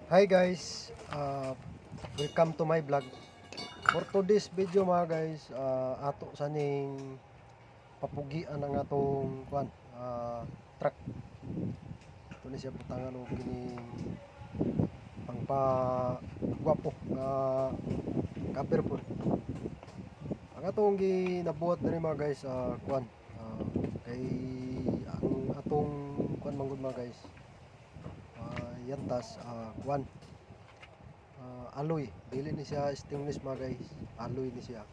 Hi guys, welcome to my vlog. For today's video, mga guys, ato sa ning papugian ang atong kuan, truck. Ito ni siya butangan og kining pangpa gwapo nga cover po. Ang atong ginabuhat diri, mga guys, kuan, kay ang atong kuan manggod, mga guys, yantas, kuan, alloy. Dili ni siya stainless, mga guys, alloy ni siya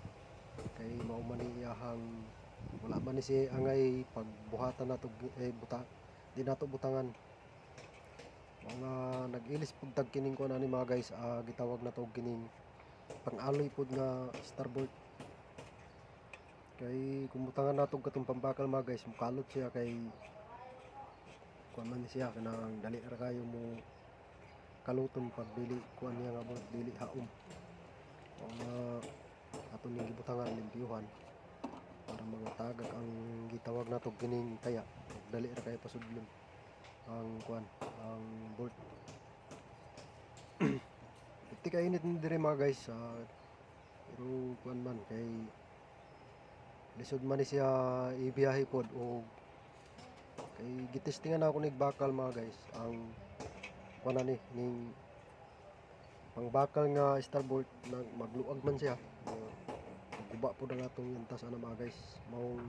kay mao man ni iyahang wala man ni siya angay pagbuhatan nato, eh, buta di nato butangan mga nag-ilis pud tag kining kuan ani, mga guys, gitawag nato og kining pang-alloy pud nga starboard kay kung butangan nato og katong pambakal, mga guys, mukalot siya kay kuan man ni siya, kanang dali ra kayo mo kaluton pag dili kuan niya nga bolt, dili haom. O nga ato ning gibutangan, limpyuhan para mga tagak ang gitawag nato kining taya, dali ra kayo pasudlon ang kuan, ang bolt. Iti kainit ni diri, mga guys, pero kuan man kay lisod man ni siya ibiyahe pod og kay gitestingan ako nig bakal, mga guys, ang kuan ani ning pangbakal nga starboard, nag magluag man siya. Guba pod ang atong yantas ana, mga guys. Maong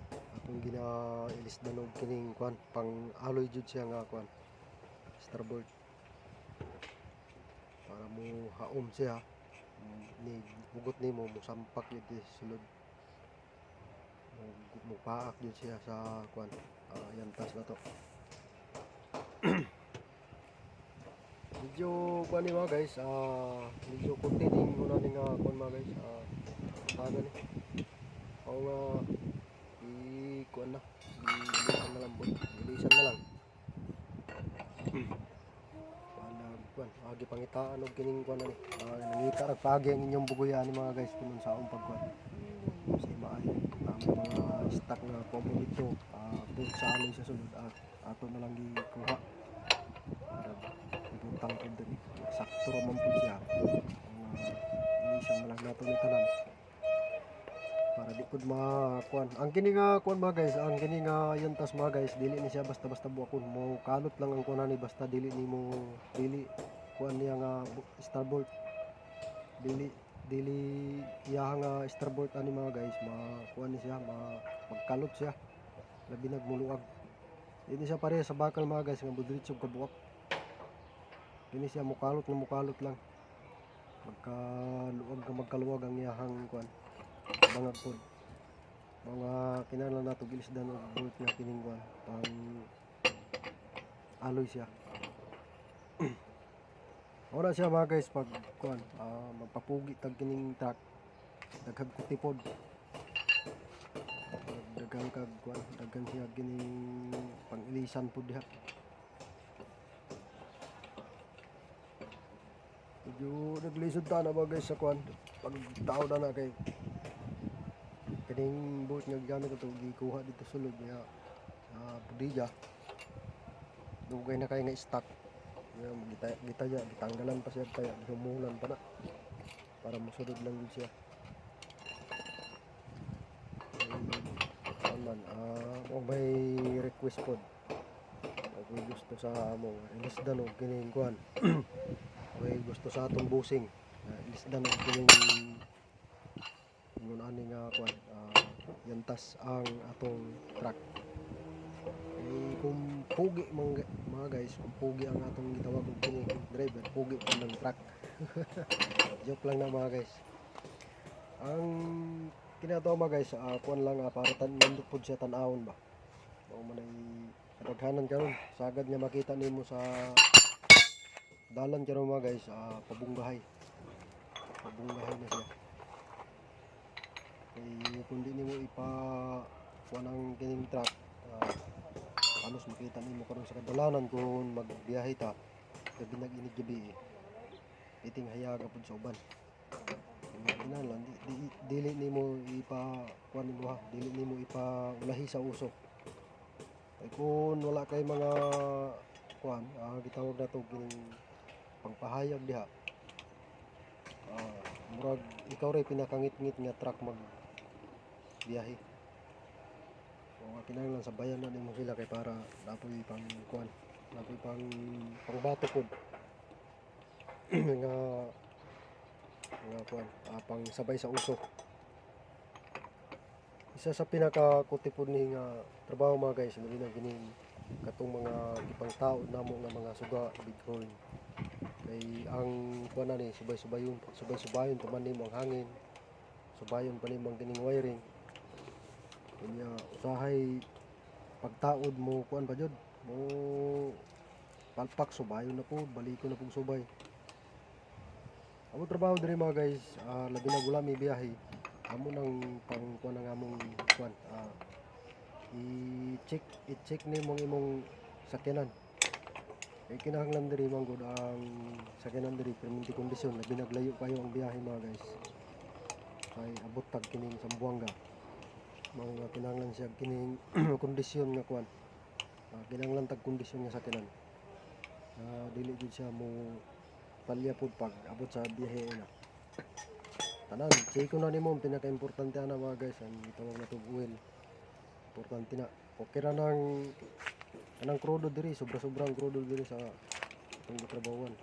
atong gina-ilisdan og kining kuan, pang alloy jud siya nga kuan, starboard, para mo haom siya ni hugot nimo, mo sampak jud di sulod, mo, mo paak jud siya sa kuan, yantas na to. Medyo kuan ni, mga guys, medyo kunti ning una ni nga kuan, mga guys, taga ni o nga i kuan na, ilisan na lang po, ilisan na lang wala kuan, agi pangitaan og kining kuan ani, nangita ra paagi ang inyong bugoy ani, mga guys, kung unsaon pagkuan sa maayo na may mga stock na kuan po dito, bolt sa alloy sa sulod, ato na lang gikuha para ibutang po diri, sakto ra man pud siya. Ang ilisan na lang nato ni tanan para di pud makuan ang kini nga kuan, mga guys. Ang kini nga yantas, mga guys, dili ni siya basta-basta buakon. Mo kalot lang ang kuan ani basta dili nimo, dili kuan niya nga starboard, dili dili iya nga starboard ani, mga guys, makuan ni siya, ma magkalot siya, labi nagmuluag. Dili siya pareha sa bakal, mga guys, nga budiretso kabuak. Kini siya mukalot nga mukalot lang, magkaluag nga magkaluwag ang iyahang kuan, bangag pod. Mga kinahanglan nato gilisdan og bolt nga kining kuan, pang alloy siya. Ora siya, mga guys, pag kuan, magpapugi tag kining truck, daghang kuti pod, daghan kag kuan, daghan siya kining pang-ilisan pod diha. Medyo naglisod ta na, mga guys, sa kuan pag tao na na kay kining bolt nga gigamit ato gikuha dito sulod niya sa bodega. Dugay na kay nga stock. Kaya gita gitaya, gitanggalan pa siya taya, gihumulan pa na para mosulod lang gud siya. Ay, man, kung may request pod o kung gusto sa amo ilisdan og kining kuan, may gusto sa atong busing, ilisdan og kining ingon ani nga kuan, yantas ang atong truck. Eh, kung pugi mga guys, kung pugi ang atong gitawag og kining driver, pugi po ng truck. Joke lang na, mga guys. Ang kinatawa, mga guys, kuan lang, para tan nindot pod siya tan-awon ba. Mao man ay kadaghanan karon sagad nga makita nimo sa dalan karon, mga guys, pabunggahay. Pabunggahay na siya. Kay kung di nimo ipa kuan ang kining truck, halos makita nimo karon sa kadalanan kung magbiyahe ta gabi nag-inig gabi, eh. Iting hayaga pud sa uban. Kinahanglan di, di, dili nimo ipa kuan nimo ha, dili nimo ipa ulahi sa uso. Kay kung wala kay mga kuan, gitawag nato kining pangpahayag diha. Murag ikaw ray pinakangitngit nga truck mag biyahe. So nga kinahanglan sa bayan na nimo sila kay para napoy pang kuan, napoy pang pangbato pod nga nga kuan, pang sabay sa uso. Isa sa pinaka kutipod ni nga trabaho, mga guys, labi na kining katong mga gipangtaod namo nga mga suga, bighorn. Kay ang kuan na ni subay-subayon, subay-subayon pa man nimo ang hangin. Subayon pa nimo ang kining wiring. Unya usahay pagtaod mo kuan pa jud, mo palpak, subayon na po, balikon na pug subay. Amo trabaho diri, mga guys, labi na wala mi biyahe. Amo nang pang kuan ang among kuan, i-check nimo ang imong sakyanan. Kay kinahanglan diri man gud ang sakyanan diri perminti kondisyon, labi naglayo kayo ang biyahe, mga guys. Kay abot tag kining Zamboanga. Mao nga kinahanglan siya kining kondisyon nga kuan. Kinahanglan tag kondisyon nga sakyanan. Dili jud siya mo palya pud pag abot sa biyahe na. Tanan, check ko na nimo ang pinaka-importante ana, mga guys, ang gitawag na oil. Importante na. Okay ra nang kanang krudo diri, sobra-sobrang krudo diri sa atong gitrabahuan.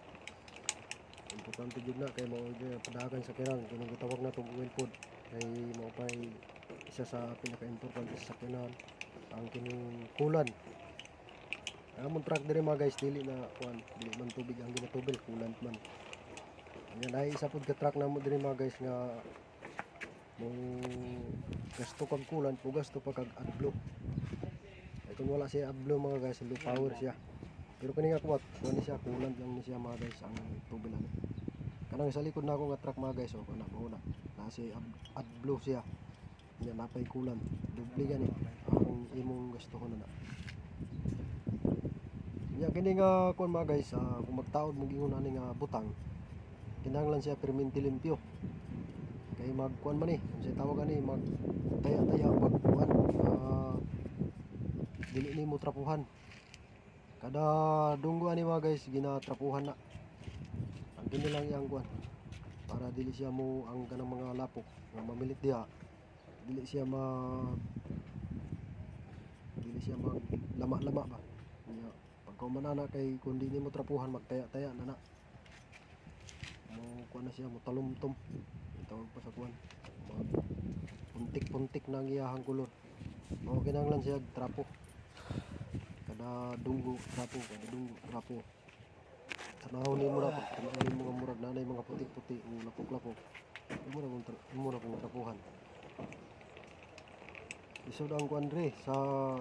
Importante jud na kay mao gyud padagan sa sakyanan kining gitawag na oil pod kay mao pay isa sa pinaka-importante sa sakyanan ang kining coolant. Ang among truck diri, mga guys, dili na kuan, dili man tubig ang ginatubel, coolant man. Yan ay isa pud ka truck namo diri, mga guys, nga mo gasto kag coolant, mo gasto pa kag AdBlue. Ay kung wala siya AdBlue, mga guys, low power siya. Pero kani nga kuwat, kuan ni siya, coolant lang ni siya, mga guys, ang tubel ani. Kanang sa likod nako nga truck, mga guys, oh, kana mao na. Na si AdBlue siya. Nya napay coolant. Doble gani ang imong gastuhon na na. Nya kini nga kuan, mga guys, kung magtaod mo ingon ani nga butang, kinahanglan siya perminti limpyo. Kay magkuan man ni, unsay tawag ani, mag taya-taya pag kuan, dili nimo trapuhan. Kada dunggo ani, mga guys, ginatrapuhan na. Ang kini lang iyang kuan para dili siya mo ang kanang mga lapok nga mamilit diha, dili siya mag lama-lama ba. Nya pagka manana kay kung di nimo trapuhan, magtaya-taya na na. Mo kuan na siya, mo talumtom. Tawag pa sa kuan. Mag puntik-puntik na ang iyahang kolor. Mao kinahanglan siya trapo. Kada dunggo trapo, kada dunggo trapo. Tanaw nimo na pag tanaw nimo nga murag nanay mga puti-puti o lapok-lapok. Imo na kung trapuhan. Isod ang kuan dre sa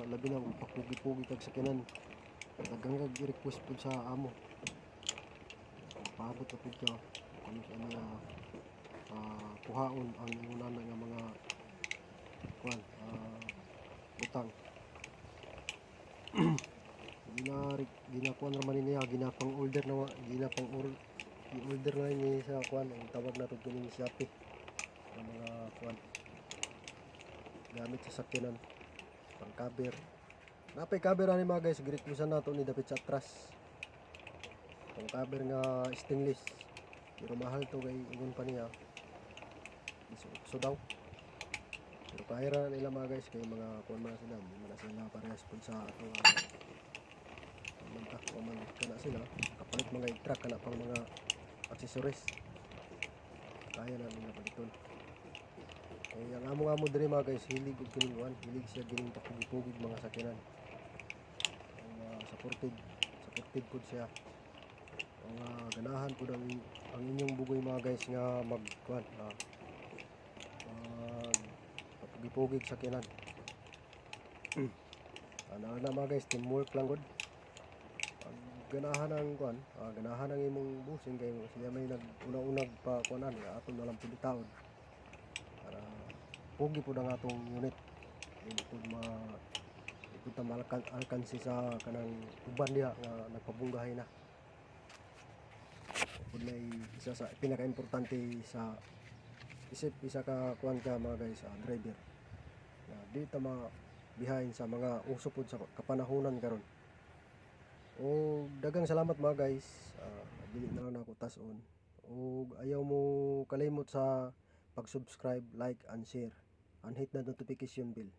labi na kung papugi-pugi kag sakyanan. Daghang kag request pud sa amo. Paabot na pud ka kung sa nga kuhaon ang ingon nga mga kuan, butang. Gina ginakuan ra man ni niya, ginapang order na ginapang or i-order na ni sa kuan, ang tawag nato kining Shopee ang mga kuan gamit sa sakyanan, pang cover. Napay cover ani, mga guys, gi-requestan nato ni dapit sa atras. Pang cover nga stainless. Pero mahal to kay ingon pa niya. So daw. Pero kaya ra nila, mga guys, kay mga kuan man sila, di man na sila parehas pud sa ato nga man ta, man kana sila kapalit mga truck kana pang mga accessories. Kaya na nila paliton. Kay ang amo diri, mga guys, hilig og kining kuan, hilig siya kining papugi-pugig mga sakyanan. Ang supported supported pud siya. Ang ganahan pud ang inyong bugoy, mga guys, nga mag kuan, mag papugi-pugig sakyanan. Ana na, mga guys, teamwork lang gud. Pag ganahan ang kuan, ganahan ang imong busing kay sila may nag-una-unag pa kuan ani, ato na lang pud itaod. Para pugi pud ang atong unit. Dili pud ma di pud ta alkansi sa kanang uban diha nga nagpabunggahay na. Pud na isa sa pinaka-importante sa isip isa ka kuan ka, mga guys, driver. Na di ta ma behind sa mga uso pud sa kapanahunan karon. O daghang salamat, mga guys. Dili na lang nako tas-on. Og ayaw mo kalimot sa pag-subscribe, like and share and hit the notification bell.